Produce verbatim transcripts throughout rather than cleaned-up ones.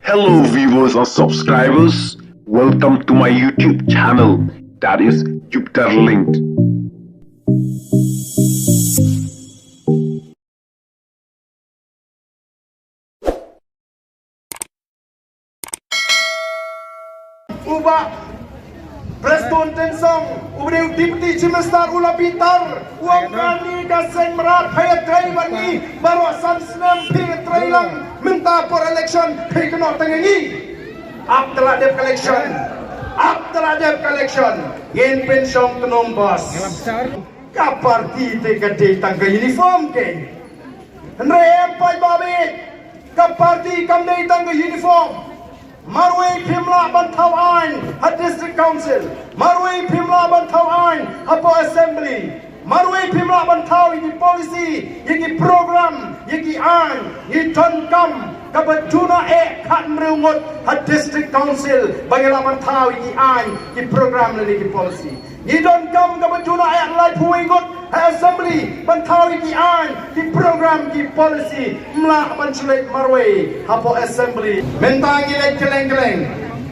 Hello viewers and subscribers, welcome to my YouTube channel, that is Jupiter Linked. U Bah Prestone Tynsong, u ba dei u Deputy Chief Minister, u la bitar, u ong kane ka seng mrad phi ïatrei bad ngi baroh san snem, phi ïatrei lang, mynta por election phi kynnoh tang ïa ngi. Ap te la dep ka election, ap te la dep ka election, ngin pynshong tnum bos. Ka party te ka dei tang ka uniform kein. Hynrei em paidbah, ka party kam dei tang ka uniform. Marwei phim lah ban thaw aiñ ha District Council, marwei phim lah ban thaw aiñ hapoh Assembly, marwei phim lah ban thaw ïa ki policy, ïa ki program, ïa ki aiñ. Ngi donkam kaba duna eh khathynriew ngut ha District Council ba ngi lah ban thaw ïa ki aiñ, ki program lane ki policy. Ngi donkam kaba duna eh laiphew wei ngut ha Assembly ban thaw ïa ki aiñ, ki program, ki policy. Ym lah ban shu leit marwei hapoh Assembly. Mynta ngi leit kylleng kylleng,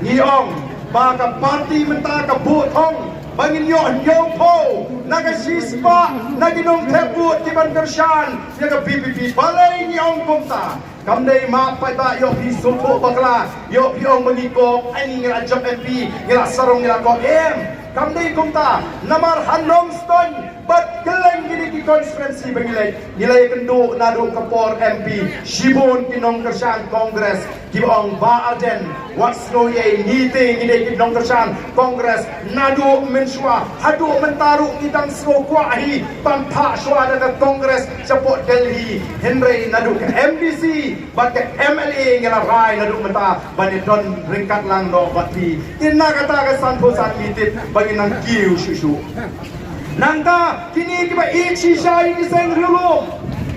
ngi ong ba ka party mynta ka buh thong ba ngin ïoh hynñiewphew na ka shispah na ki nongthep vote ki ban kyrshan ïa ka VPP. Balei ngi ong kumta? Kam dei map paidbah, ïoh phi sngewthuh bakla, ïoh phi ong ba ngi kok, ai ngi la jop MP, ngi la sarong, ngi la kok, em. Kam dei kumta, namar ha Nongstoiñ bad kylleng kine ki constituency ba ngi leit, ngi la ïakynduh naduh ka por MP, shibun ki nongkyrshan Congress kiba ong, Bah Ardent, wat sngew ei, ngi te ngi dei ki nongkyrshan Congress naduh mynshuwa haduh mynta ruh ngi dang sngewkwah hi ban phah shuwa da ka Congress shapoh Delhi. Hynrei naduh ka MDC bad ka MLA ngi la rai naduh mynta ban ïadon ryngkat lang noh bad phi. Te na kata ka san phew san ngi tip ba ngin nang kiew shuh shuh. Nangta kine kiba ïeit shisha ïa ki seng riewlum,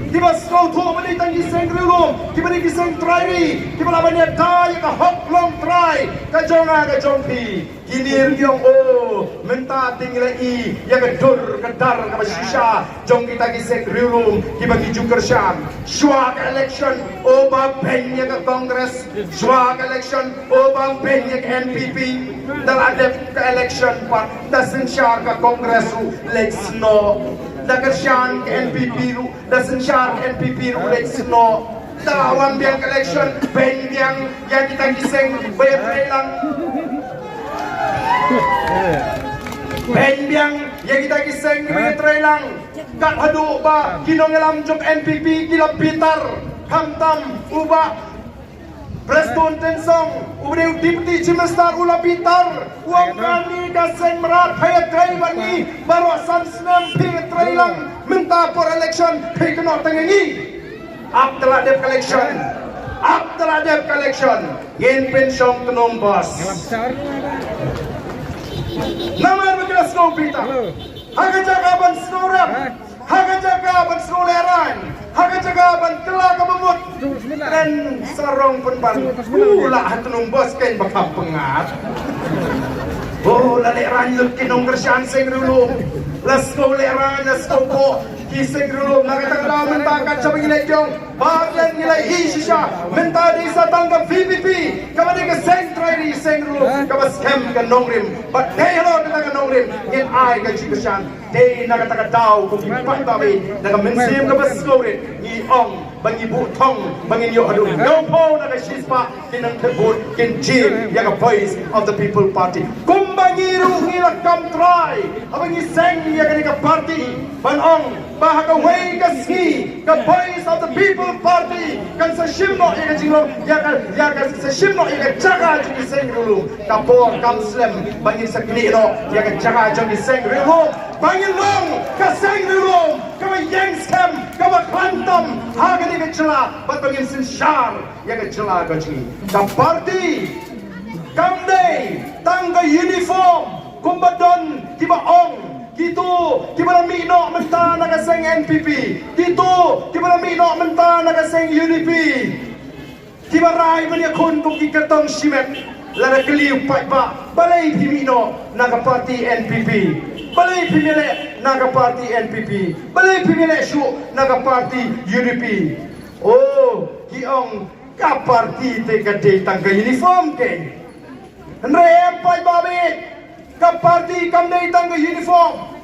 kiba sngewthuh ba dei tang ki seng riewlum, kiba dei ki seng trai ri, kiba lah ban ïada ïa ka hok longtrai ka jong nga ka jong phi. Kine ruh ki ong, o, mynta te ngi la i ïa ka dur ka dar kaba shisha jong kita ki seng riewlum kiba ngi ju kyrshan. Shuwa ka election, o Bah, beiñ ïa ka Congress. Shuwa ka election, o Bah, beiñ ïa ka NPP. Da la dep ka election pat, da synshar ka Congress ruh leit snoh. Da kyrshan ka NPP ruh, da synshar ka NPP ruh leit snoh. Da la wan biang ka election, beiñ biang ïa kita ki seng ba ïatreilang. Beiñ biang ïa kita ki seng ba ïatreilang. Kat haduh ba ki nongïalam jong NPP ki la bitar, khamtam u Bah Prestone Tynsong, u ba dei u Deputy Chief Minister, u la bitar, u ong kane ka seng mrad phi ïatrei bad ngi baroh san snem, phi ïatreilang, mynta por election phi kynnoh tang ïa ngi. Ap te la dep ka election, ap te la dep ka election, ngin pynshong tnum bos. Namar ba ki la sngew bitar. Ha ka jaka ban sngewrem, ha ka jaka ban sngewlehraiñ, ha ka jaka ban kylla kaba mut, kren sarong pynban. U la ha tnum bos kein ba kham pyngngad. O, la lehraiñ lut ki nongkyrshan seng riewlum. La sngewlehraiñ, la sngewpoh ki seng riewlum. Na kata ka daw mynta kat shaba ngi leit jong Bah Ardent ngi la ïohi shisha, mynta dei sa tang ka VPP kaba dei ka seng trai ri, seng riewlum kaba skhem ka nongrim. Bad dei halor kata ka nongrim ngin ai ka jingkyrshan. Dei na kata ka daw ko ki paidbah, na ka mynsiem kaba sngewrit ngi ong ba ngi buh thong ba ngin ïoh haduh hynñiewphew na ka shispah ki nongthep vote kin jied ïa ka Voice of the People Party. Kumba ngi ruh ngi la kam trai haba ngi seng ïa kane ka party ban ong ba ha kawei ka sngi ka Voice of the People Party kan sa shim noh ïa ka jinglong, ïa ka, ïa ka sa shim noh ïa ka jaka jong ki seng riewlum. Ka por kam slem ba ngin sa knieh noh ïa ka jaka jong ki seng riewlum, ba ngin long ka seng riewlum kaba ïeng skhem, kaba khlaiñ tam ha kane ka jylla, bad ba ngin synshar ïa ka jylla ka jong ngi. Ka party kam dei tang ka uniform, kumba don kiba ong, kito kiba la mih noh mynta na ka seng NPP, kito kiba la mih noh mynta na ka seng UDP, kiba rai ban ïakhun kum ki kyrtong shimet. Lada kylli u paidbah, balei phi mih noh na ka party NPP? Balei phi mih leh na ka party NPP? Balei phi mih leh shuh na ka party UDP? O, ki ong, Ka party te ka dei tang ka uniform kein. Hynrei em paidbah, ka party kam dei tang ka uniform.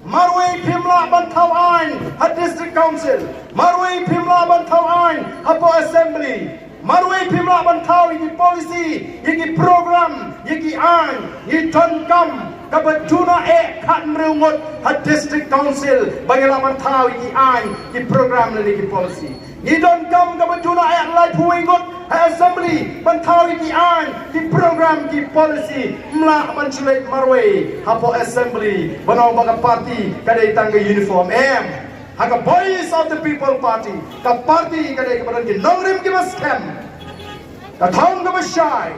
Marwei phim lah ban thaw aiñ ha District Council. Marwei phim lah ban thaw aiñ hapoh Assembly. Marwei phim lah ban thaw ïa ki policy, ïa ki program, ïa ki aiñ. Ngi donkam kaba duna eh khathynriew ngut ha District Council ba ngi lah ban thaw ïa ki aiñ, ki program lane ki policy. Ngi donkam kaba duna eh laiphew wei ngut ha Assembly ban thaw ïa ki aiñ, ki program, ki policy. Ym lah ban shu leit marwei hapoh Assembly ban ong ba ka party ka dei tang ka uniform. Em. Ha ka Voice of the People Party, ka party ka dei kaba don ki nongrim kiba skhem, ka thong kaba shai,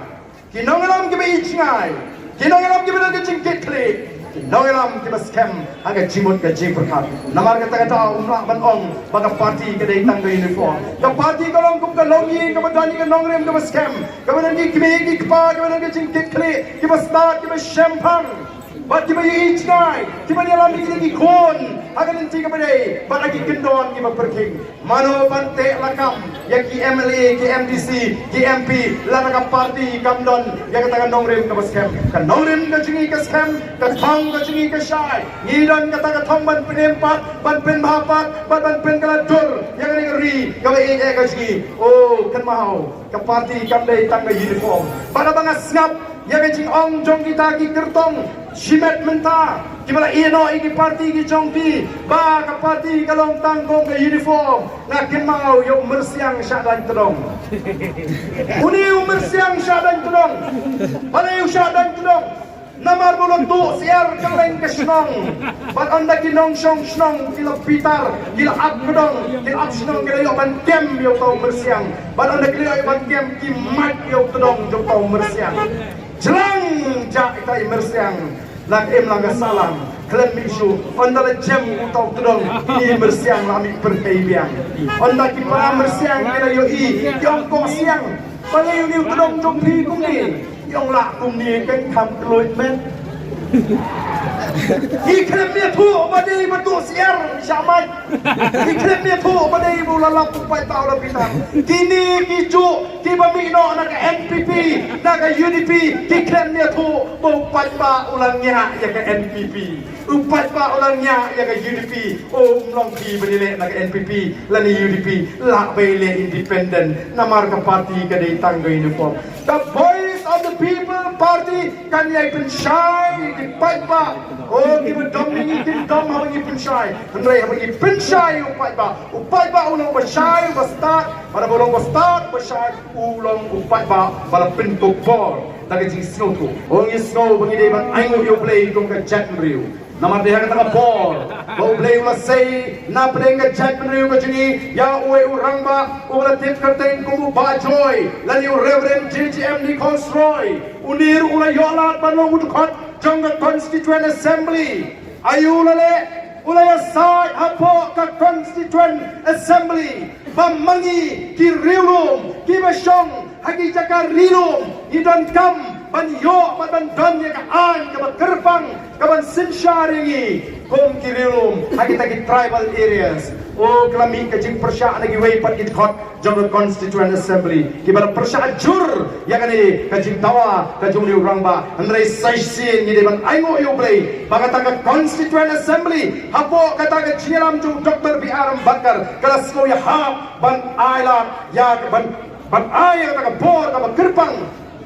ki nongïalam kiba ïeit jngai, ki nongïalam kiba don ka jingkitkhlieh, ki nongïalam kiba skhem ha ka jingmut ka jingpyrkhat. Namar kata ka daw ym lah ban ong ba ka party ka dei tang ka uniform. Ka party ka long kum ka longïing kaba don ïa ka nongrim kaba skhem, kaba don ki kmie ki kpa, kaba don ka jingkitkhlieh, kiba stad, kiba shemphang, bad kiba ïeit jngai, kiba ïalam ïa ki khun ha ka lynti kaba dei bad ha ki kyndon kiba pyrkhing. Mano ban teh lakam ïa ki M L A, ki M D C, ki M P lada ka party kam don ïa kata ka nongrim kaba skhem? Ka nongrim ka jong ngi ka skhem, ka thong ka jong ngi ka shai. Ngi don kata ka thong ban pynim pat, ban pynbha pat bad ban pynkylla dur ïa kane ka ri kaba ïeit eh ka jong ngi. Oh, kynmaw, ka party kam dei tang ka uniform. Bad haba nga sngap ïa ka jingong jong kita ki kyrtong shimet mynta kiba la ïehnoh ïa ki party ki jong ki ba ka party ka long tang kum ka uniform, nga kynmaw ïa u Myrsiang Shahdain Tdong. Une u Myrsiang Shahdain Tdong, balei u Shahdain Tdong? Namar ba u la tuh syiar kylleng ka shnong. Bad ynda ki nongshong shnong ki la bitar, ki la ap kdong, ki la ap shnong, ki la ïoh ban kem ïa uta u Myrsiang. Bad ynda ki la ïoh ban kem, ki mait ïa u tdong jong uta u Myrsiang. Jlang jah ita i Myrsiang, la im la ka sahlang, khlem mih shuh. Ynda la jem uta u tdong, i Myrsiang la mih pyrthei biang. Ynda ki para Myrsiang ki la ïohi, ki ong, "Ko Siang, balei une u tdong jong phi kumne?" Ki ong, "Lah kumne kein, kham kloi met." Ngi khlem ïathuh ba dei ba tuh syiar shah mait. Ngi khlem ïathuh ba dei ba u la lap u paidbah u la bitar. Kine ki juh kiba mih noh na ka N P P, na ka U D P, ki khlem ïathuh ba u paidbah u la ngiah ïa ka N P P. U paidbah u la ngiah ïa ka U D P. Oh, ym long phi ban ïaleh na ka N P P lane U D P, lah ba ïaleh independent. Namar ka party ka dei tang ka uniform. Ka Voice of the People Party kan ïai pynshai ïa ki paidbah. Oh, kiba dom ïa ngi kin dom haba ngi pynshai. Hynrei haba ngi pynshai ïa u paidbah, u paidbah u long ba shai, ba stad. Bad haba u long ba stad, ba shai, u long u paidbah ba la pynkup bor da ka jingsngewthuh. Oh, ngi sngew ba ngi dei ban ainguh ïa U Blei kum ka jaitbynriew. Namar dei ha kata ka por ba U Blei u la sei na pdeng ka jaitbynriew ka jong ngi ïa uwei u rangbah uba la tip kyrteng kum u Bah Joy, lane u Reverend J J M Nichols Roy. Une ruh u la ïoh lad ban long u dkhot jong ka Constituent Assembly. Aïu la leh? U la ïasaid hapoh ka Constituent Assembly ba ma ngi ki riewlum kiba shong ha ki jaka ri lum, ngi donkam ban ïoh bad ban don ïa ka aiñ kaba kyrpang kaban synshar ïa ngi kum ki riewlum ha kita ki tribal areas. Oh, ka la mih ka jingpyrshah na kiwei pat ki dkhot jong ka Constituent Assembly kiba la pyrshah jur ïa kane ka jingdawa ka jong une u rangbah. Hynrei sa shisien ngi dei ban ainguh ïa U Blei ba kata ka Constituent Assembly hapoh kata ka jingïalam jong u Doctor B R Ambedkar ka la sngewïahap ban ai lad ïa ka, ban, ban ai ïa kata ka bor kaba kyrpang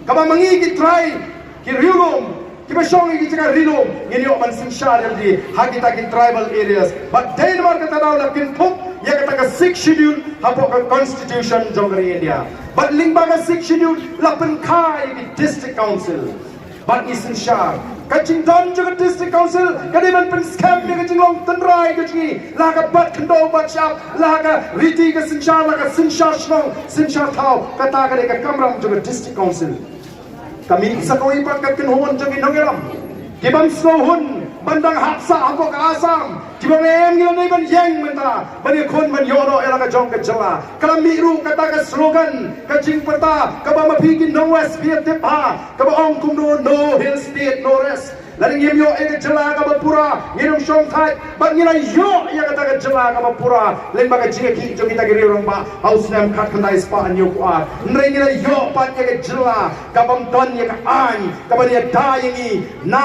kaba ma ngi ki trai, ki riewlum kiba shong ha ki jaka ri lum, ngin ïoh ban synshar ïa lade ha kita ki tribal areas. Bad dei namar kata daw la kynthup ïa kata ka Sixth Schedule hapoh ka Constitution jong ka ri India. Bad lyngba ka Sixth Schedule la pynkha ïa ki District Council. Bad ngi synshar, ka jingdon jong ka District Council ka dei ban pynskhem ïa ka jinglong tynrai ka jong ngi, la ka bat khyndew bat shyiap, la ka riti ka synshar, la ka synshar shnong synshar thaw. Kata ka dei ka kamram jong ka District Council. Ka mih sa kawei pat ka kynhun jong ki nongïalam ki bym sngewhun ban dang hap sah hapoh ka Assam, kiba ong em, ngi la dei ban ïeng mynta ban ïakhun ban ïoh noh ïa la ka jong ka jylla. Ka la mih ruh kata ka slogan, ka jingpyrta kaba ma phi ki nong West phi ïa tip bha, kaba ong kumno, "No Hill State, no rest." Lada ngim ïoh ïa ka jylla kaba pura, ngin ym shong thait, bad ngi la ïoh ïa kata ka jylla kaba pura lyngba ka jingïakhih jong kita ki riew rangbah ha u snem khatkhyndai spah hynñiewphew ar. Hynrei ngi la ïoh pat ïa ka jylla kabym don ïa ka aiñ kaban ïada ïa ngi na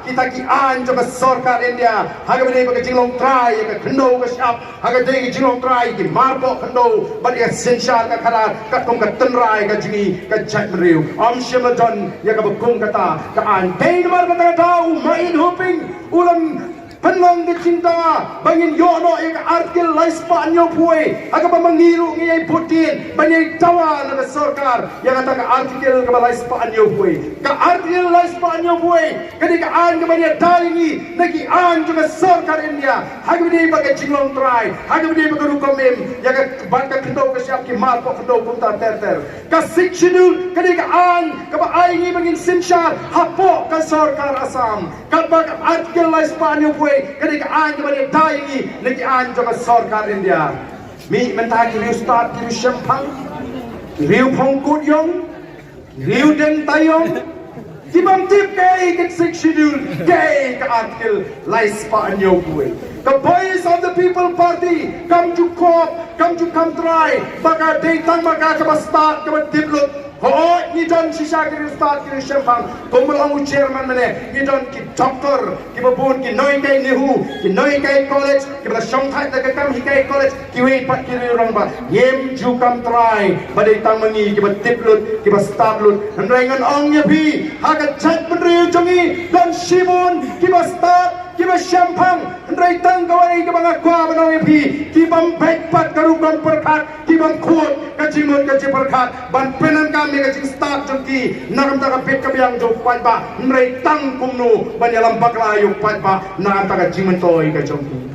kita ki aiñ jong ka sorkar India, ha kaba ïadei bad ka jinglong trai ïa ka khyndew ka shyiap, ha kaba ïadei ka jinglong trai ïa ki marpoh khyndew bad ïa ka synshar ka khadar katkum ka tynrai ka jong ngi ka jaitbynriew. Ym shym la don ïa kaba kum kata ka aiñ. Dei namar kata ka daw u Maïnhoping u la pynlong ka jingdawa ba ngin ïoh noh ïa ka Article lai spah hynñiewphew wei, ha kaba ma ngi ruh ngi ïai vote ban ïai dawa na ka sorkar ïa kata ka Article kaba lai spah hynñiewphew wei. Ka Article lai spah hynñiewphew wei ka dei ka aiñ kaban ïada ïa ngi na ki aiñ jong ka sorkar India, ha kaba ïadei bad ka jinglong trai, ha kaba ïadei bad ka rukom im ïa ka, bad ka khyndew ka shyiap, ki marpoh khyndew kumta ter ter. Ka Sixth Schedule ka dei ka aiñ kaba ai ngi ba ngin synshar hapoh ka sorkar Assam. Katba ka Article lai spah hynñiewphew wei ka dei ka aiñ kaban ïada ïa ngi na ki aiñ jong ka sorkar India. Mih mynta ki riewstad, ki riewshemphang, ki riewphong kut ïong, ki riewdeng taïong, ki bym tip kaei ka Sixth Schedule, kaei ka Article lai spah hynñiewphew wei. Ka Voice of the People Party kam ju khop, kam ju kham trai ba ka dei tang ma ka kaba stad kaba tip lut. Hooid, ngi don shisha ki riewstad, ki riewshemphang, kumba la ong u chairman mynne, ngi don ki doktor kiba bun, ki nonghikai NEHU, ki nonghikai college, kiba la shongthait da ka kam hikai college, kiwei pat ki riewrangbah. Ngim ju kham trai ba dei tang ma ngi kiba tip lut, kiba stad lut. Hynrei ngan ong ïa phi, ha ka jaitbynriew jong ngi don shibun kiba stad, kiba shemphang. Hynrei tang kawei kaba nga kwah ban ong ïa phi, ki bym beit pat ka rukom pyrkhat, ki bym khuid ka jingmut ka jingpyrkhat ban pyndonkam ïa ka jingstad jong ki na ka bynta ka bit ka biang jong u paidbah. Hynrei tang kumno ban ïalam bakla ïa u paidbah na ka bynta ka jingmyntoi ka jong ki.